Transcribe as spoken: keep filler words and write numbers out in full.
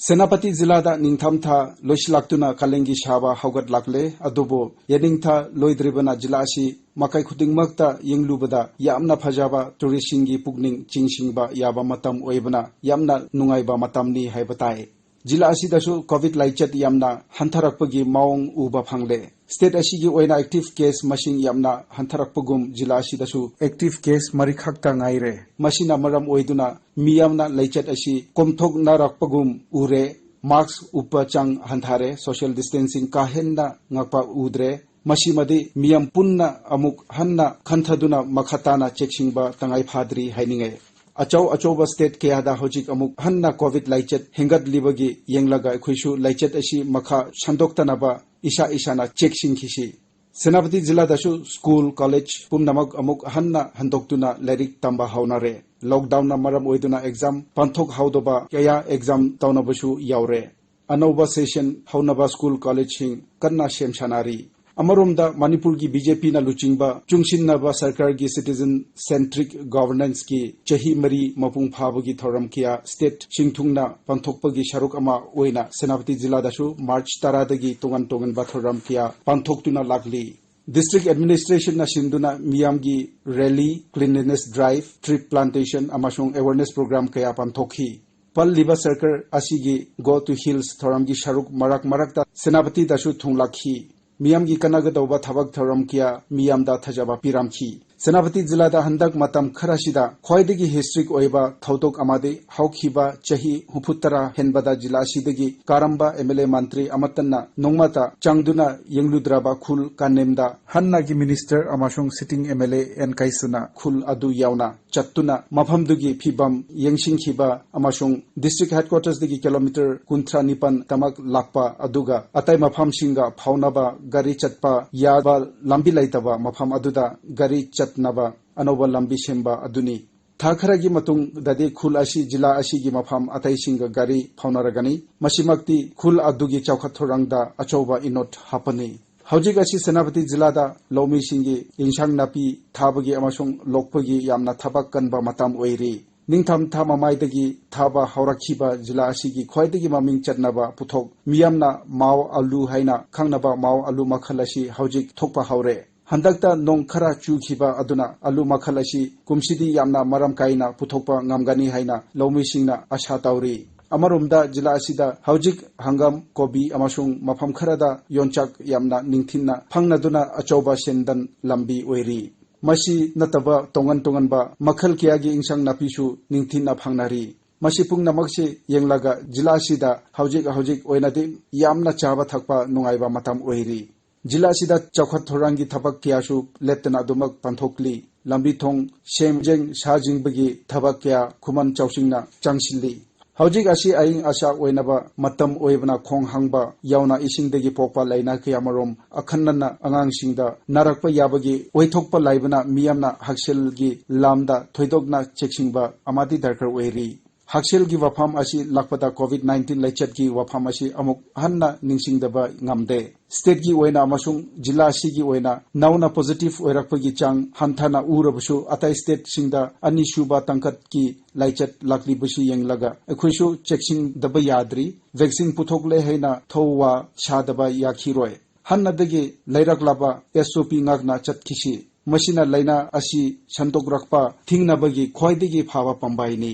ꯁꯦꯅꯥꯄꯇꯤ ꯖꯤꯂꯥꯗ ꯅꯤꯡꯊꯝꯊꯥ ꯂꯣꯏꯁꯤꯜꯂꯛꯇꯨꯅ ꯀꯥꯂꯦꯟꯒꯤ ꯁꯥꯕ ꯍꯧꯒꯠꯂꯛꯂꯦ꯫ ꯑꯗꯨꯕꯨ ꯌꯦꯅꯤꯡꯊꯥ ꯂꯣꯏꯗ꯭ꯔꯤꯕꯅ ꯖꯤꯂꯥ ꯑꯁꯤ ꯃꯥꯏꯀꯩ ꯈꯨꯗꯤꯡꯃꯛꯇ ꯌꯦꯡꯂꯨꯕꯗ ꯌꯥꯝꯅ ꯐꯖꯕ, ꯇꯨꯔꯤꯁꯁꯤꯡꯒꯤ ꯄꯨꯛꯅꯤꯡ ꯆꯤꯡꯁꯤꯟꯕ ꯌꯥꯕ ꯃꯇꯝ ꯑꯣꯏꯕꯅ ꯌꯥꯝꯅ ꯅꯨꯡꯉꯥꯏꯕ ꯃꯇꯝꯅꯤ ꯍꯥꯏꯕ ꯇꯥꯏ꯫ ꯖꯤꯂꯥ ꯑꯁꯤꯗꯁꯨ ꯀꯣꯚꯤꯗ ꯂꯥꯏꯆꯠ ꯌꯥꯝꯅ ꯍꯟꯊꯔꯛꯄꯒꯤ ꯃꯑꯣꯡ ꯎꯕ ꯐꯪꯂꯦ꯫ ꯁ꯭ꯇꯦꯠ ꯑꯁꯤꯒꯤ ꯑꯣꯏꯅ ꯑꯦꯛꯇꯤꯚ ꯀꯦꯁ ꯃꯁꯤꯡ ꯌꯥꯝꯅ ꯍꯟꯊꯔꯛꯄꯒꯨꯝ ꯖꯤꯂꯥ ꯑꯁꯤꯗꯁꯨ ꯑꯦꯛꯇꯤꯚ ꯀꯦꯁ ꯃꯔꯤꯈꯛꯇ ꯉꯥꯏꯔꯦ꯫ ꯃꯁꯤꯅ ꯃꯔꯝ ꯑꯣꯏꯗꯨꯅ ꯃꯤꯌꯥꯝꯅ ꯂꯥꯏꯆꯠ ꯑꯁꯤ ꯀꯣꯝꯊꯣꯛꯅꯔꯛꯄꯒꯨꯝ ꯎꯔꯦ꯫ ꯃꯥꯁꯛ ꯎꯞꯄ ꯆꯥꯡ ꯍꯟꯊꯔꯦ꯫ ꯁꯣꯁꯤꯌꯦꯜ ꯗꯤꯁꯇꯦꯟꯁꯤꯡ ꯀꯥ ꯍꯦꯟꯅ ꯉꯥꯛꯄ ꯎꯗ꯭ꯔꯦ꯫ ꯃꯁꯤꯃꯗꯤ ꯃꯤꯌꯥꯝ ꯄꯨꯟꯅ ꯑꯃꯨꯛ ꯍꯟꯅ ꯈꯟꯊꯗꯨꯅ ꯃꯈꯥ ꯇꯥꯅ ꯆꯦꯛꯁꯤꯟꯕ ꯇꯉꯥꯏ ꯐꯗ꯭ꯔꯤ ꯍꯥꯏꯅꯤꯡꯉꯦ꯫ ꯑꯆꯧ ꯑꯆꯧꯕ ꯁ꯭ꯇꯦꯠ ꯀꯌꯥꯗ ꯍꯧꯖꯤꯛ ꯑꯃꯨꯛ ꯍꯟꯅ ꯀꯣꯚꯤꯗ ꯂꯥꯏꯆꯠ ꯍꯦꯟꯒꯠꯂꯤꯕꯒꯤ ꯌꯦꯡꯂꯒ ꯑꯩꯈꯣꯏꯁꯨ ꯂꯥꯏꯆꯠ ꯑꯁꯤ ꯃꯈꯥ ꯁꯟꯗꯣꯛꯇꯅꯕ ꯏꯁꯥ ꯏꯁꯥꯅ ꯆꯦꯛꯁꯤꯟꯈꯤꯁꯤ꯫ ꯁꯦꯅꯥꯄꯇꯤ ꯖꯤꯂꯥꯗꯁꯨ ꯁ꯭ꯀꯨꯜ, ꯀꯣꯂꯦꯖ ꯄꯨꯝꯅꯃꯛ ꯑꯃꯨꯛ ꯍꯟꯅ ꯍꯟꯗꯣꯛꯇꯨꯅ ꯂꯥꯏꯔꯤꯛ ꯇꯝꯕ ꯍꯧꯅꯔꯦ꯫ ꯂꯣꯛꯗꯥꯎꯟꯅ ꯃꯔꯝ ꯑꯣꯏꯗꯨꯅ ꯑꯦꯛꯖꯥꯝ ꯄꯥꯡꯊꯣꯛꯍꯧꯗꯕ ꯀꯌꯥ ꯑꯦꯛꯖꯥꯝ ꯇꯧꯅꯕꯁꯨ ꯌꯥꯎꯔꯦ꯫ ꯑꯅꯧꯕ ꯁꯦꯁꯟ ꯍꯧꯅꯕ ꯁ꯭ꯀꯨꯜ, ꯀꯣꯂꯦꯖꯁꯤꯡ ꯀꯟꯅ ꯁꯦꯝ ꯁꯥꯅꯔꯤ꯫ ꯑꯃꯔꯣꯝꯗ ꯃꯅꯤꯄꯨꯔꯒꯤ ꯕꯤ ꯖꯦ ꯄꯤꯅ ꯂꯨꯆꯤꯡꯕ ꯆꯨꯡꯁꯤꯟꯅꯕ ꯁꯔꯀꯥꯔꯒꯤ ꯁꯤꯇꯤꯖꯟ ꯁꯦꯟꯇ꯭ꯔꯤꯛ ꯒꯣꯚꯔꯅꯦꯟꯁꯀꯤ ꯆꯍꯤ ꯃꯔꯤ ꯃꯄꯨꯡ ꯐꯥꯕꯒꯤ ꯊꯧꯔꯝ ꯀꯌꯥ ꯁ꯭ꯇꯦꯠ ꯁꯤꯡꯊꯨꯡꯅ ꯄꯥꯡꯊꯣꯛꯄꯒꯤ ꯁꯔꯨꯛ ꯑꯃ ꯑꯣꯏꯅ ꯁꯦꯅꯥꯄꯇꯤ ꯖꯤꯂꯥꯗꯁꯨ ꯃꯥꯔꯆ ꯇꯔꯥꯗꯒꯤ ꯇꯣꯉꯥꯟ ꯇꯣꯉꯥꯟꯕ ꯊꯧꯔꯝ ꯀꯌꯥ ꯄꯥꯡꯊꯣꯛꯇꯨꯅ ꯂꯥꯛꯂꯤ꯫ ꯗꯤꯁꯇ꯭ꯔꯤꯛ ꯑꯦꯗꯃꯤꯅꯤꯁꯇ꯭ꯔꯦꯁꯟꯅ ꯁꯤꯟꯗꯨꯅ ꯃꯤꯌꯥꯝꯒꯤ rally, cleanliness drive, tree plantation ꯑꯃꯁꯨꯡ ꯑꯦꯋꯦꯔꯅꯦꯁ ꯄ꯭ꯔꯣꯒ꯭ꯔꯥꯝ ꯀꯌꯥ ꯄꯥꯡꯊꯣꯛꯈꯤ꯫ ꯄꯜꯂꯤꯕ ꯁꯔꯀꯥꯔ ꯑꯁꯤꯒꯤ ꯒꯣ ꯇꯨ ꯍꯤꯜꯁ ꯊꯧꯔꯝꯒꯤ ꯁꯔꯨꯛ ꯃꯔꯛ ꯃꯔꯛꯇ ꯁꯦꯅꯥꯄꯇꯤꯗꯁꯨ ꯊꯨꯡꯂꯛꯈꯤ꯫ ꯃꯤꯌꯥꯝꯒꯤ ꯀꯥꯟꯅꯒꯗꯧꯕ ꯊꯕꯛ ꯊꯧꯔꯝ ꯀꯌꯥ ꯃꯤꯌꯥꯝꯗ ꯊꯥꯖꯕ ꯄꯤꯔꯝꯈꯤ꯫ ꯁꯦꯅꯥꯄꯇꯤ ꯖꯤꯂꯥꯗ ꯍꯟꯗꯛ ꯃꯇꯝ ꯈꯔꯁꯤꯗ ꯈ꯭ꯋꯥꯏꯗꯒꯤ ꯍꯤꯁꯇ꯭ꯔꯤꯛ ꯑꯣꯏꯕ ꯊꯧꯗꯣꯛ ꯑꯃꯗꯤ ꯍꯧꯈꯤꯕ ꯆꯍꯤ ꯍꯨꯝꯐꯨꯇꯔꯥ ꯍꯦꯟꯕꯗ ꯖꯤꯂꯥ ꯑꯁꯤꯗꯒꯤ ꯀꯥꯔꯝꯕ ꯑꯦꯝ ꯑꯦꯜ ꯑꯦ ꯃꯟꯇ꯭ꯔꯤ ꯑꯃꯠꯇꯅ ꯅꯣꯡꯃꯇ ꯆꯪꯗꯨꯅ ꯌꯦꯡꯂꯨꯗ꯭ꯔꯕ ꯈꯨꯜ ꯀꯥꯅꯦꯝꯗ ꯍꯥꯟꯅꯒꯤ ꯃꯤꯅꯤꯁꯇꯔ ꯑꯃꯁꯨꯡ sitting M L A N ꯀꯥꯏꯁꯨꯅ ꯈꯨꯜ ꯑꯗꯨ ꯌꯥꯎꯅ ꯆꯠꯇꯨꯅ ꯃꯐꯝꯗꯨꯒꯤ ꯐꯤꯕꯝ ꯌꯦꯡꯁꯤꯟꯈꯤꯕ ꯑꯃꯁꯨꯡ ꯗꯤꯁꯇ꯭ꯔꯤꯛ ꯍꯦꯗꯀ꯭ꯋꯥꯇꯔꯁꯇꯒꯤ ꯀꯤꯂꯣꯃꯤꯇꯔ ꯀꯨꯟꯊ꯭ꯔꯥ ꯅꯤꯄꯥꯟ ꯇꯃꯛ ꯂꯥꯛꯄ ꯑꯗꯨꯒ ꯑꯇꯩ ꯃꯐꯝꯁꯤꯡꯒ ꯐꯥꯎꯅꯕ ꯒꯥꯔꯤ ꯆꯠꯄ ꯌꯥꯕ ꯂꯝꯕꯤ ꯂꯩꯇꯕ ꯃꯐꯝ ꯑꯗꯨꯗ ꯒꯥꯔꯤ ꯆꯠꯅꯕ ꯑꯅꯧꯕ ꯂꯝꯕꯤ ꯁꯦꯝꯕ ꯑꯗꯨꯅꯤ꯫ ꯊꯥ ꯈꯔꯒꯤ ꯃꯇꯨꯡꯗꯗꯤ ꯈꯨꯜ ꯑꯁꯤ ꯖꯤꯂꯥ ꯑꯁꯤꯒꯤ ꯃꯐꯝ ꯑꯇꯩꯁꯤꯡꯒ ꯒꯥꯔꯤ ꯐꯥꯎꯅꯔꯒꯅꯤ꯫ ꯃꯁꯤꯃꯛꯇꯤ ꯈꯨꯜ ꯑꯗꯨꯒꯤ ꯆꯥꯎꯈꯠ ꯊꯧꯔꯥꯡꯗ ꯑꯆꯧꯕ ꯏꯅꯣꯠ ꯍꯥꯞꯄꯅꯤ꯫ ꯍꯧꯖꯤꯛ ꯑꯁꯤ ꯁꯦꯅꯥꯄꯇꯤ ꯖꯤꯂꯥꯗ ꯂꯧꯃꯤꯁꯤꯡꯒꯤ ꯏꯟꯁꯥꯡ ꯅꯥꯄꯤ ꯊꯥꯕꯒꯤ ꯑꯃꯁꯨꯡ ꯂꯣꯛꯄꯒꯤ ꯌꯥꯝꯅ ꯊꯕꯛ ꯀꯟꯕ ꯃꯇꯝ ꯑꯣꯏꯔꯤ꯫ ꯅꯤꯡꯊꯝ ꯊꯥ ꯃꯃꯥꯏꯗꯒꯤ ꯊꯥꯕ ꯍꯧꯔꯛꯈꯤꯕ ꯖꯤꯂꯥ ꯑꯁꯤꯒꯤ ꯈ꯭ꯋꯥꯏꯗꯒꯤ ꯃꯃꯤꯡ ꯆꯠꯅꯕ ꯄꯣꯠꯊꯣꯛ ꯃꯤꯌꯥꯝꯅ ꯃꯥꯎ ꯑꯂꯨ ꯍꯥꯏꯅ ꯈꯪꯅꯕ ꯃꯥꯎ ꯑꯂꯨ ꯃꯈꯜ ꯑꯁꯤ ꯍꯧꯖꯤꯛ ꯊꯣꯛꯄ ꯍꯧꯔꯦ꯫ ꯍꯟꯗꯛꯇ ꯅꯣꯡ ꯈꯔ ꯆꯨꯈꯤꯕ ꯑꯗꯨꯅ ꯑꯂꯨ ꯃꯈꯜ ꯑꯁꯤ ꯀꯨꯝꯁꯤꯗꯤ ꯌꯥꯝꯅ ꯃꯔꯝ ꯀꯥꯏꯅ ꯄꯨꯊꯣꯛꯄ ꯉꯝꯒꯅꯤ ꯍꯥꯏꯅ ꯂꯧꯃꯤꯁꯤꯡꯅ ꯑꯁꯥ ꯇꯧꯔꯤ꯫ ꯑꯃꯔꯣꯝꯗ ꯖꯤꯂꯥ ꯑꯁꯤꯗ ꯍꯧꯖꯤꯛ ꯍꯪꯒꯥꯝ, ꯀꯣꯕꯤ ꯑꯃꯁꯨꯡ ꯃꯐꯝ ꯈꯔꯗ ꯌꯣꯡꯆꯥꯛ ꯌꯥꯝꯅ ꯅꯤꯡꯊꯤꯅ ꯐꯪꯅꯗꯨꯅ ꯑꯆꯧꯕ ꯁꯦꯟꯗꯟ ꯂꯝꯕꯤ ꯑꯣꯏꯔꯤ꯫ ꯃꯁꯤ ꯅꯠꯇꯕ ꯇꯣꯉꯥꯟ ꯇꯣꯉꯥꯟꯕ ꯃꯈꯜ ꯀꯌꯥꯒꯤ ꯏꯟꯁꯥꯡ ꯅꯥꯄꯤꯁꯨ ꯅꯤꯡꯊꯤꯅ ꯐꯪꯅꯔꯤ꯫ ꯃꯁꯤ ꯄꯨꯝꯅꯃꯛꯁꯤ ꯌꯦꯡꯂꯒ ꯖꯤꯂꯥ ꯑꯁꯤꯗ ꯍꯧꯖꯤꯛ ꯍꯧꯖꯤꯛ ꯑꯣꯏꯅꯗꯤ ꯌꯥꯝꯅ ꯆꯥꯕ ꯊꯛꯄ ꯅꯨꯡꯉꯥꯏꯕ ꯃꯇꯝ ꯑꯣꯏꯔꯤ꯫ ꯖꯤꯂꯥ ꯑꯁꯤꯗ ꯆꯥꯎꯈꯠ ꯊꯧꯔꯥꯡꯒꯤ ꯊꯕꯛ ꯀꯌꯥꯁꯨ ꯂꯦꯞꯇꯅ ꯑꯗꯨꯃꯛ ꯄꯥꯡꯊꯣꯛꯂꯤ꯫ ꯂꯝꯕꯤ ꯊꯣꯡ, ꯁꯦꯝꯖꯤꯡ ꯁꯥꯖꯤꯟꯕꯒꯤ ꯊꯕꯛ ꯀꯌꯥ ꯈꯨꯃꯟ ꯆꯥꯎꯁꯤꯡꯅ ꯆꯪꯁꯤꯜꯂꯤ꯫ ꯍꯧꯖꯤꯛ ꯑꯁꯤ ꯑꯏꯪ ꯑꯁꯥ ꯑꯣꯏꯅꯕ ꯃꯇꯝ ꯑꯣꯏꯕꯅ ꯈꯣꯡ ꯍꯥꯝꯕ ꯌꯥꯎꯅ ꯏꯁꯤꯡꯗꯒꯤ ꯄꯣꯛꯄ ꯂꯥꯏꯅꯥ ꯀꯌꯥꯃꯔꯨꯝ ꯑꯈꯟꯅꯅ ꯑꯉꯥꯡꯁꯤꯡꯗ ꯅꯥꯔꯛꯄ ꯌꯥꯕꯒꯤ ꯑꯣꯏꯊꯣꯛꯄ ꯂꯩꯕꯅ ꯃꯤꯌꯥꯝꯅ ꯍꯛꯁꯦꯜꯒꯤ ꯂꯝꯗ ꯊꯣꯏꯗꯣꯛꯅ ꯆꯦꯛꯁꯤꯟꯕ ꯑꯃꯗꯤ ꯗꯔꯀꯥꯔ ꯑꯣꯏꯔꯤ꯫ ꯍꯛꯁꯦꯜꯒꯤ ꯋꯥꯐꯝ ꯑꯁꯤ ꯂꯥꯛꯄꯗ COVID nineteen ꯂꯥꯏꯆꯠꯀꯤ ꯋꯥꯐꯝ ꯑꯁꯤ ꯑꯃꯨꯛ ꯍꯟꯅ ꯅꯤꯡꯁꯤꯡꯗꯕ ꯉꯝꯗꯦ꯫ Stateꯀꯤ ꯑꯣꯏꯅ ꯑꯃꯁꯨꯡ ꯖꯤꯂꯥ ꯑꯁꯤꯒꯤ ꯑꯣꯏꯅ ꯅꯧꯅ positive ꯑꯣꯏꯔꯛꯄꯒꯤ ꯆꯥꯡ ꯍꯟꯊꯅ ꯎꯔꯕꯁꯨ, ꯑꯇꯩ stateꯁꯤꯡꯗ ꯑꯅꯤꯁꯨꯕ ꯇꯥꯡꯀꯛꯀꯤ ꯂꯥꯏꯆꯠ ꯂꯥꯛꯂꯤꯕꯁꯤ ꯌꯦꯡꯂꯒ ꯑꯩꯈꯣꯏꯁꯨ ꯆꯦꯛꯁꯤꯟꯗꯕ ꯌꯥꯗ꯭ꯔꯤ꯫ Vaccine ꯄꯨꯊꯣꯛꯂꯦ ꯍꯥꯏꯅ ꯊꯧꯋꯥ ꯁꯥꯗꯕ ꯌꯥꯈꯤꯔꯣꯏ꯫ ꯍꯥꯟꯅꯗꯒꯤ ꯂꯩꯔꯛꯂꯕ SOP ꯉꯥꯛꯅ ꯆꯠꯈꯤꯁꯤ꯫ ꯃꯁꯤꯅ ꯂꯥꯏꯅꯥ ꯑꯁꯤ ꯁꯟꯗꯣꯛꯔꯛꯄ ꯊꯤꯡꯅꯕꯒꯤ ꯈ꯭ꯋꯥꯏꯗꯒꯤ ꯐꯕ ꯄꯥꯝꯕꯩꯅꯤ꯫